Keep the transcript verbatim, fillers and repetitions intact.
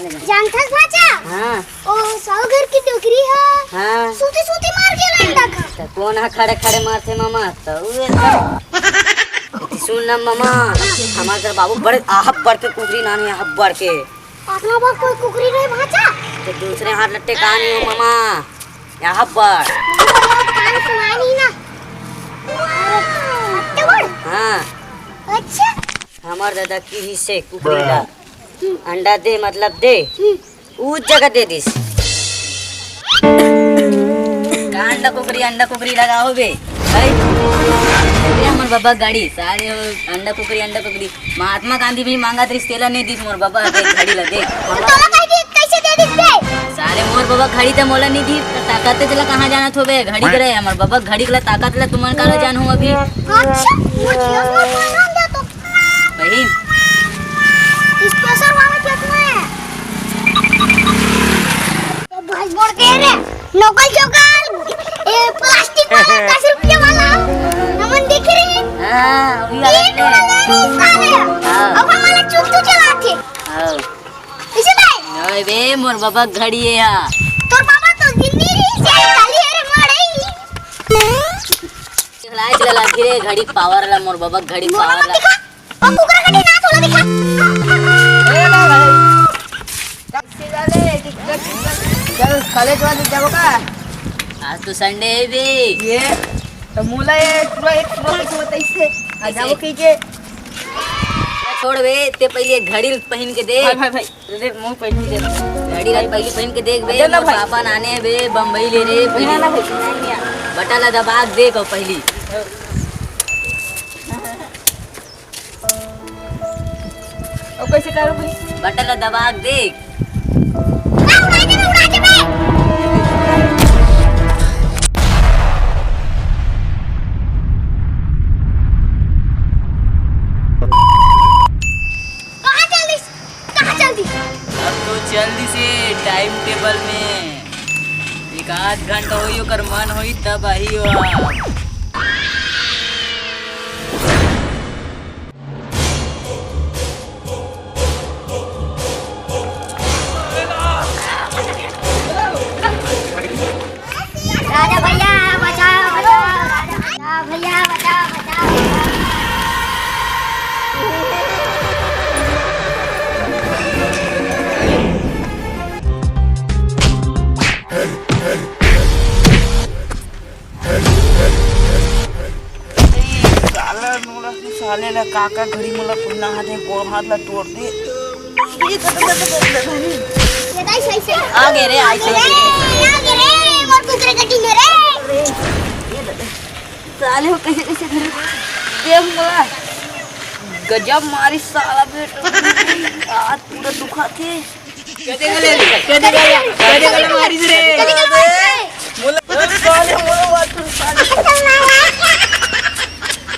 जानथस भांचा? हाँ। ओ साहू घर के डोकरी ह। हाँ। सूते सूते मार गेला अंडा खा। त कोन ह खड़े खड़े मारथे मामा? त उहे त। सुन न मामा, हमर घर बाबू बड़े आहब बड़ के कुकरी लाने आहब बड़ के। अतना बड़ कोई कुकरी नहीं भांचा। त दूसरे हाथ लट्टे कहानी हो मामा, आहब बड़। कान सुनानी ना। अरे, अतना बड़? हाँ। अच्छा। हमर दादा किहिसे कुकरी ला, अंडा दे मतलब दे, हम्म। उ जगह दे दिस। का अंडा कुकरी, अंडा कुकरी लगा होबे? भाई, ये हमर बाबा घड़ी, सारे हो अंडा कुकरी, अंडा कुकरी। महात्मा गांधी भी मांगत रिहिस, तेला नहीं दिस मोर बाबा, देख घड़ी ला देख। तोला कहि दिस, कैसे दे दिस बे? सारे मोर बाबा घड़ी त मोला नहीं दिस, त ताकत तेला कहाँ जानत होबे? घड़ी करे, हमर बाबा घड़ी ला ताकत ला तुमन काला जानहू अभी। अच्छा, वो जियो मोर फोन दे तो। बहिन। स्पेशल वाला चश्मा है। ये भाई बोल के रे, नकल चोकर, ए, प्लास्टिक वाला, दस रुपया वाला, हमन देखे रहे। हाँ, वही वाला ईट है। वाला नहीं साले। हाँ। अब हमारा चुप तो चलाथे। हाँ। इसे भाई। ओए बे, मोर बाबा घड़ी है या। तोर बाबा तो जिंदी रही से काली है रे, मारे ही। चला, चला, फिर घड़ी पावर ला, मोर बाबा घड़ी मोर पावर बाबा ला। दिखा। अब कुकरा कटे ना तोला दिखा। ए, ना भाई। कैसे जाने? चल, कॉलेज वाले जाबो का? आज तो संडे है बे। ये तो मोला ये पूरा एक पूरा कुछ बताइसे। आ जाबो कैसे? कह के। छोड़ बे, ते पहले घड़ी पहन के दे। भाई, भाई, भाई, दे, मुंह पहन के दे। घड़ी ला पहले पहन के देख बे, दे ना मोर भाई। पापा नाने बे, बम्बई ले रे, पहले। ना, ना भाई, नहीं, नहीं। बटन ला दबा के देख अउ पहली। अब कैसे करो भाई? बटन ला दबा के देख। कहाँ चल दिस? कहाँ चल दिस? अब तो चल दिस हे टाइम टेबल में। एक आध घंटा होई, ओकर मन होई तब आही ओ। राजा भैया बचाओ, बचाओ, राजा भैया बचाओ, बचाओ, बचाओ। साला नोला, साले ला काका घड़ी मोला पुन्ना हाथ में गोड़ हाथ ला तोड़ दे। ये दाई सही से। आ गए रे, आ गए रे, आ गए रे, मोर कुकरा कटी ने रे। साले हो कैसे कैसे घड़ी देख मोला। गजब मारी साला बेटा। हाथ पूरा दुखा थे। कदे गले, कदे गले, कदे गले मारिस रे। मोला, साले मोला